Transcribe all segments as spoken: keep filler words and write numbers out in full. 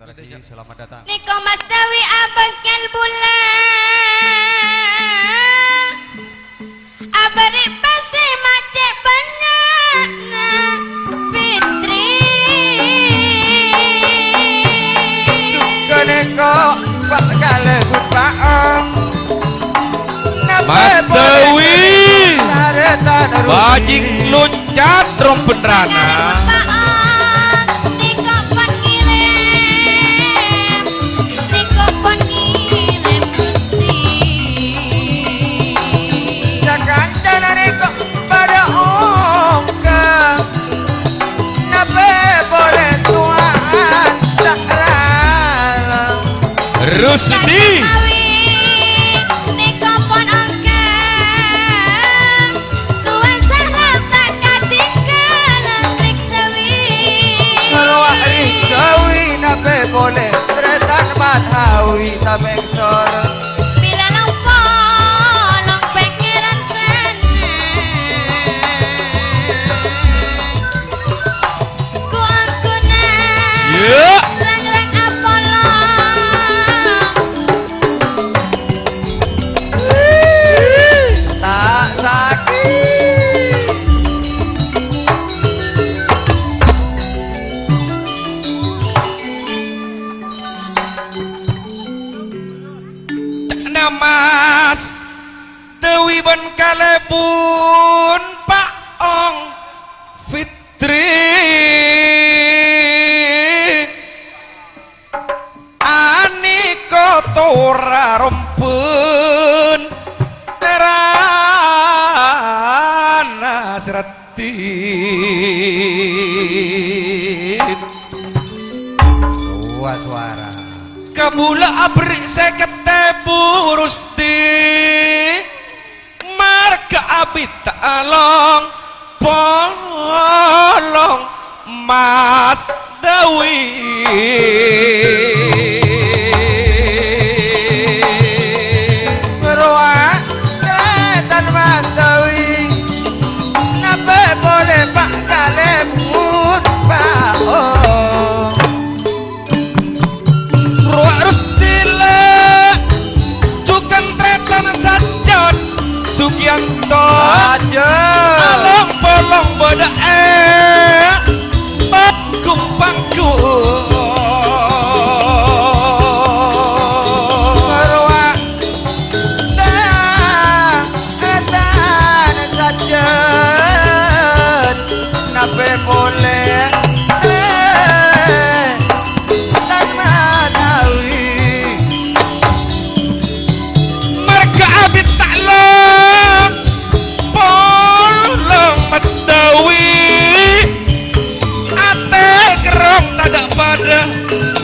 Lagi, selamat datang. Niko Mas Dawi abengkel bula. Abari pase macet banyakna Fitri. Kene kok Pak Kalebut Pak. Mas Dawi. Bajing loncat rombeng rana. Niko pon ngirim, niko pon ngirim Gusti. Ya kancana niko pada ongka. Nape pole Tuan Sahrala? Rusdi. Kawi niko pon ongka. Tuan Sahrala ta' katinggalan Rik Sawi. Ngeroak Rik Sawi, nape pole Tretan Madhawi, tape soro. Bila lompo, long pengeran sana. Ku angkuna. Ya. Rang-rang apolong. Tak sakit. Ca'na Mas Dewi ban Kalebun Pak Ong Fitri. Aniko tora rompen erana seratin. Dua suara. Kabula abri seket ebu Rusdi. Marga abit ta' along-polong Mas Dawi. Rowa Tretan Mas Dawi. Nape pole Pak Kalebut Pak Ong. Rowa Rusdi la, jhughân Tretan sajân Sugiyanto. Sajân. Along-polong bâdâ è panggung-panggung. Rowa ta-, Tretan sajân, nape pole Tretan Madhawi. Marga abit ta' long-polong Mas Dawi. Ate kerrong tadâ' padâ,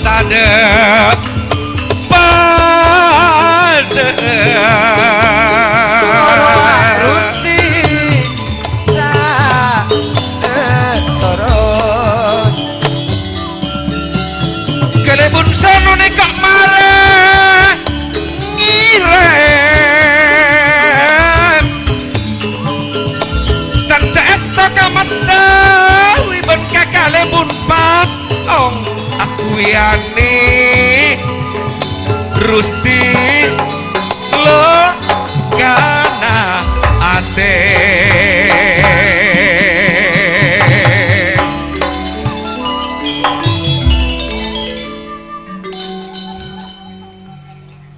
tadâ' padâ. Rusti, ta-, eh, toron. Kalebun sanonèka mara ngèrèm tandhâ èsto ka Mas Dawi bân ka Kalebun Pak Ong, akoyanè Rusti lokana atè.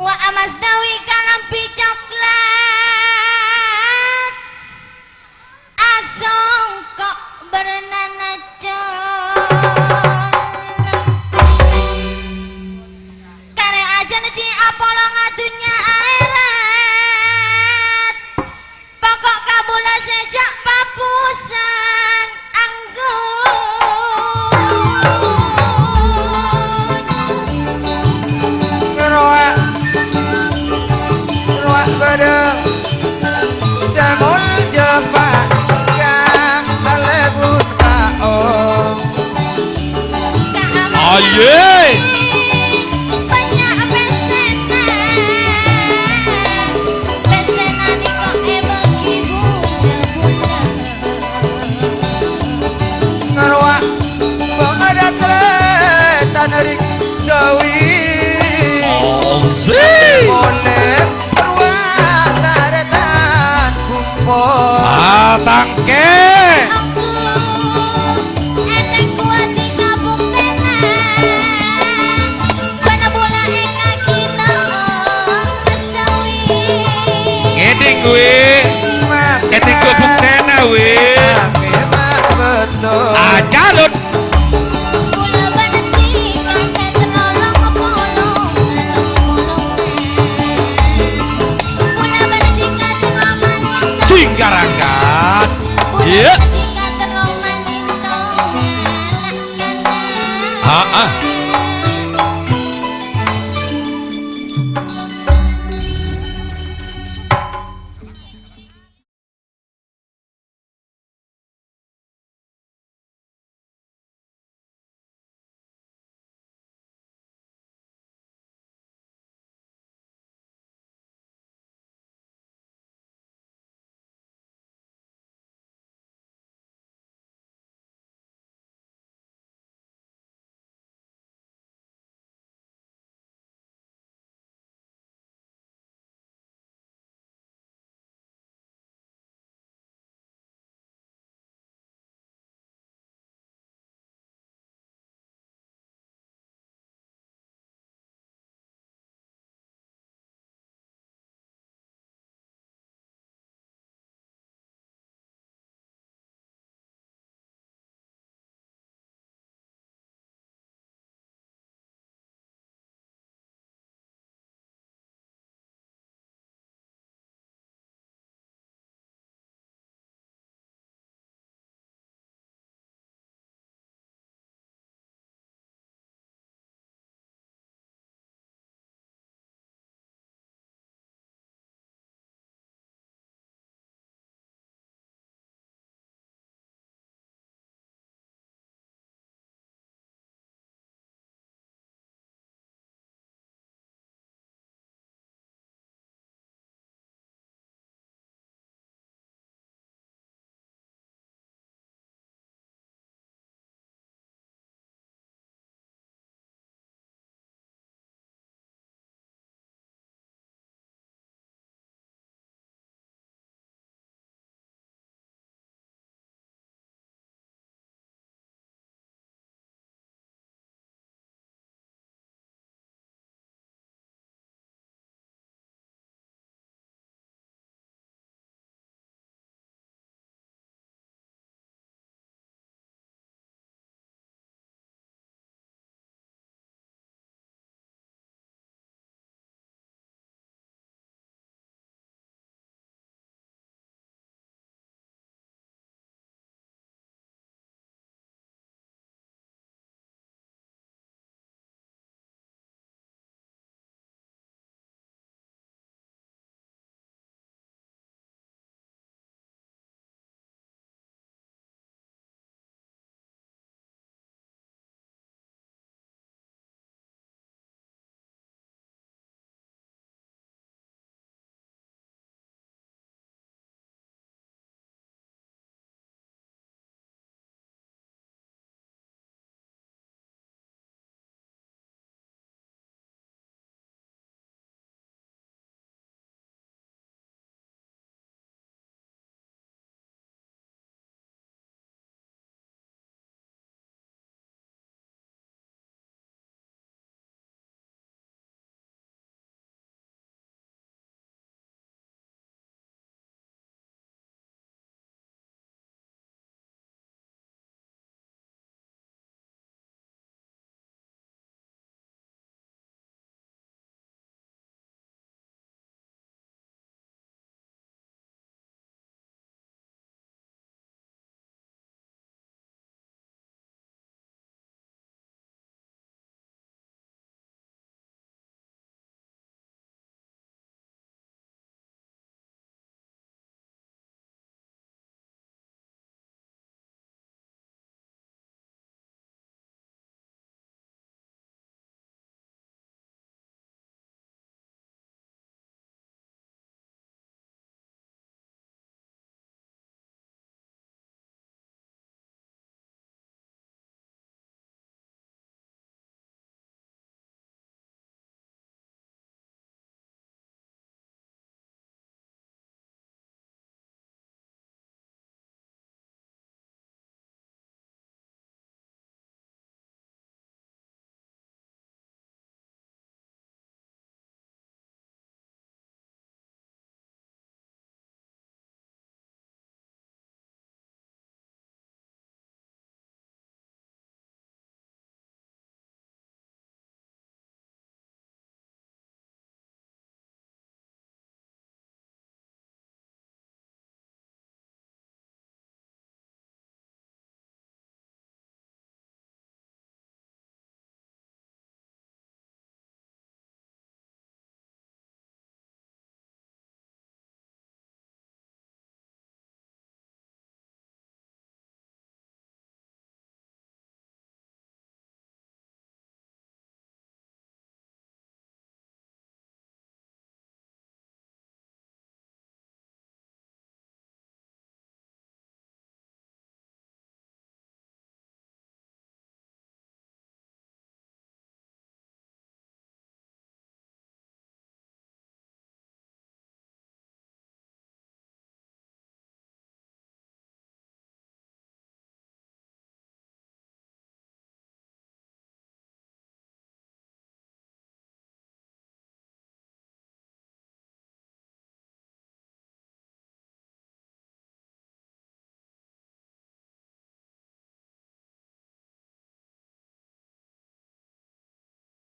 Wa' Mas Dawi kalambhi coklat, asongko' bârnana cong. Karè ajâna jhi' apolonga dhunnya aherat. Poko' kaulâ sè jhâ' pabusan anggun. Rowa, rowa bâdâ sè molja Pak, kalebun Pak Ong. Aye. Bânnya' pèssèna, pèssèna nèko èbâgi bhunga-bhunga. Ngarowa, bângâ dâtrè tanèrik, so Ah,